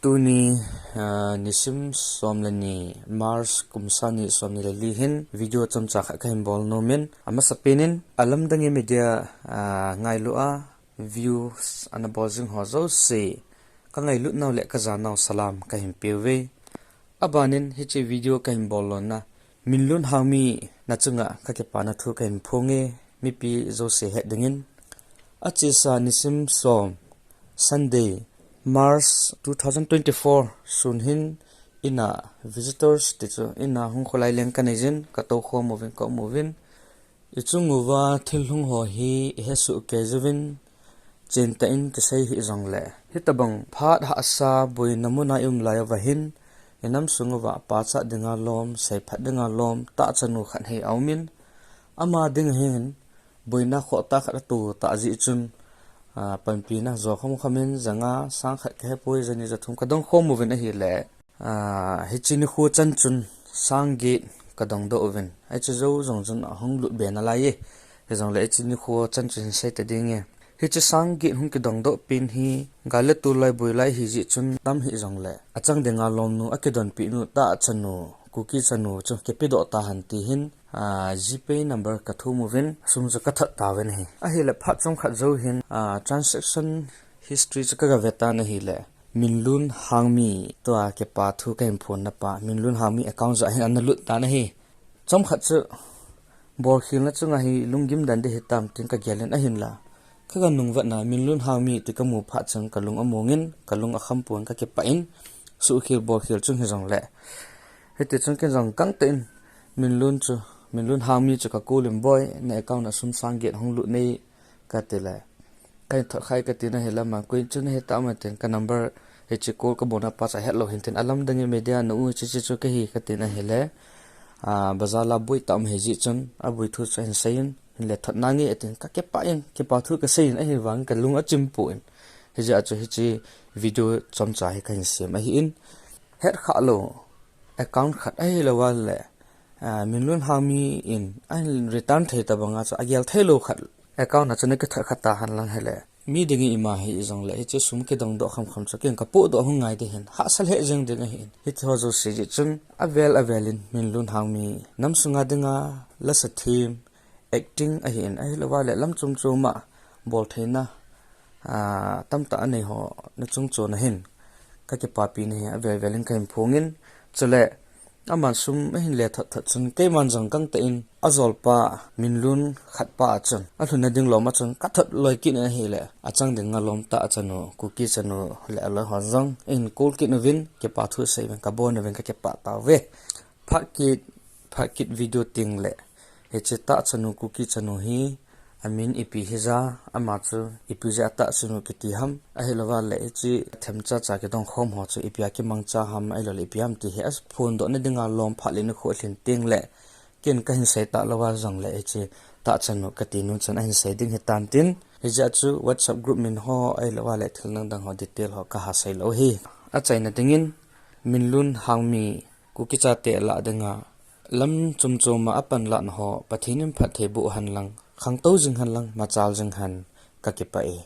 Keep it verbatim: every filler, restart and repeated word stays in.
Tuni, ah, nisim som le ni, March kum sang ni som ni le li hin video chomcha khat kahin bol nom in, amasapen in Alamdangi Media, ah, ngailu a views ana bol jing ho jouse, kangailut nau le kajanau salam kahin peuve. Abanin hiche video kahin bol lona, Minlun Hangmi na chunga kakipana thu kahin phonge, mipi jouse het dingin. Achesa nisim som, Sunday, March two thousand twenty-four, sun hin ina visitors ti chu ina hung kholai leng kanei jin, katou khom uvin, ka um uvin. Ichung uva thil hung ho hi ihesoh kei uvin, chentah in kisei hih jongle, hitabang phat hahsa boina muna i um lai uva hin, inam sung uva pachat dinga lom, seiphat dinga lom, tahchanu khat hi aumin, ama ding hin, boina khohtah khat atoh tah jeh chun, ah, panpina jo khom khom in, janga sang khat kahepoi, jani jathum kadong khom uvin ahile, ah, hiche nikho chan chun sang get kadong doh uvin. Hiche jou jong chun ahung lut be nalai e. Hijongle hiche nikho chan chun hin sei ta ding e. Hiche sang get hung kidong doh pen hi, gal le tol lai boi lai hijeh chun tam hih jongle, achang dinga lomnu, akidonpi nu, tahchanu, Kuki chanu chu kipedoh tahen ti hin, ah, GPay number kathum uvin, sum chu kathot tauvin ahi. Ahile phat chomkhat jou hin, ah, transaction history chu kaga ve tan ahile, Minlun Hangmi tua kipa thu kahin phonna pa, Minlun Hangmi account jong hin ana lut tan ahi. Chomkhat chu, bolkhelna chunga hi lunggim dan ding hitam tin kagel in ahinla, kaga nungvetna Minlun Hangmi ti kamu phat chun kalung among in, kalung akham pon, kakipah in, suhkhel bolkhel chung hijongle, hiti chun ken jong gangtah in, Minlun chu, Minlun Hangmi chu ka call in, boi, na account a sum sang get hung lut nei, kati le, kahin thot khai kati na, hilama koi chu nahi tam tin, ka number hiche call kabol na pa chu ahet lou hin tin, Alamdangi Media na u hiche hiche chu kahi kati na ahile, ah, bazar la boi tam hijeh chun, aboi thu chu ahin sei in, hinle thot nange atin, kakipah in, kipa thu kasei in, ahivang kalung achim pon, hijeh a chu hiche video chomcha hi kahin sem ahin, hetkhah lou account khat ahilouva le, ah, Minlun Hangmi in ahin return thei tabanga chu agel theilou khat account a chu nakithot kha tahen lang hile, mi dingin ima hijongle, hiche sum kidong doh kham kham chu ken kapoh doh hung ngai ding hin, hahsa lheh jeng ding ahin. Hitiho jouse jeh chun, avel avel in Minlun Hangmi nam sunga dinga lasa them, acting ahin, ahilouva le lam chom choma boltheina, ah, tamtah anei ho na chung chon ahin, kakipapina hi avel vel in kahin phong in, chule, aman sum ahin le thot thot chun, keiman jong gangtah in, ajolpa, Minlun khatpa a chun, alhunna ding lom a chun, kathot loi kit in ahile, achang dinga lom tahchanu, Kuki chanu, le aloi ho jong, ahin call kit uvin, kipa thu sei uvin, kabon uvin, kakipah tauve. Phat kit, phat kit video tengle, hiche tahchanu, Kuki chanu hi, amin ipi hija, ama chu ipi jeh a tahchanu kiti ham, ahilouva le hiche themcha cha kidong khom ho chu ipi a kimangcha ham, ahiloule ipi ham ti hi aphondohna dinga lom phat le nikho lhin tengle, ken kahin sei talouva jongle hiche tahchanu katinu chun ahin sei ding hitan tin, hijeh a chu WhatsApp group min ho, ahilouva le thil dang dang ho detail ho kaha sei lou hi. Achaina dingin, Minlun Hangmi, Kuki chate lah dinga, lam chom choma apanlahna ho, Pathen in phatthei boh hen lang, khangtou jing hen lang, machal jing hen, kakipah e.